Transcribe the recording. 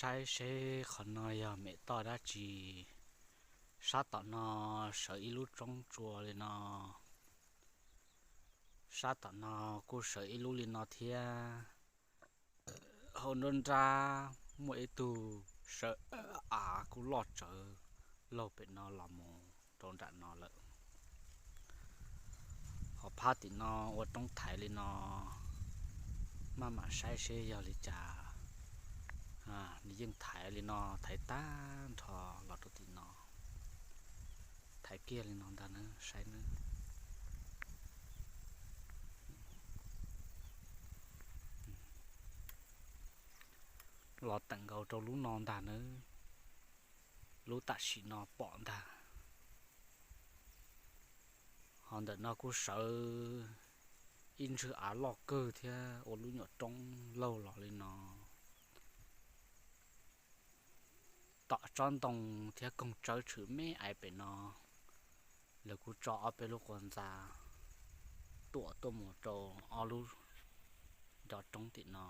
Saib seb qhov no yog mem toj dab tsi. Sab tom no sawv ib lub roob tsua li no. Sab tom no kuj sawv ib lub li no thiab. Hauv nruab nrab muaj ib tug sawv av kuj loj tsawv laug pem no los mus rau nram no lawm. Hauv phab tim no ua roob thaiv li no, maj mam saib seb yog li cas. Nws yeej thaiv li no, thaiv tag nrho los rau tim no. Thaiv kiag li no ntag na, saib na. Los teem nkaus rau lub no ntag nawb. Lub tam sim no pom ntag. Ho ntawm no kuj sawv ib ntswg av loj kawg thiab ua lub nyuam roob laug los li no. Tom tsob ntoo thiab koog tsawb tshwm me aiv pem no, lawv kuj tso ob peb lub quas ntxa tuam tuaj mus rau ob lub ncov roob tim no.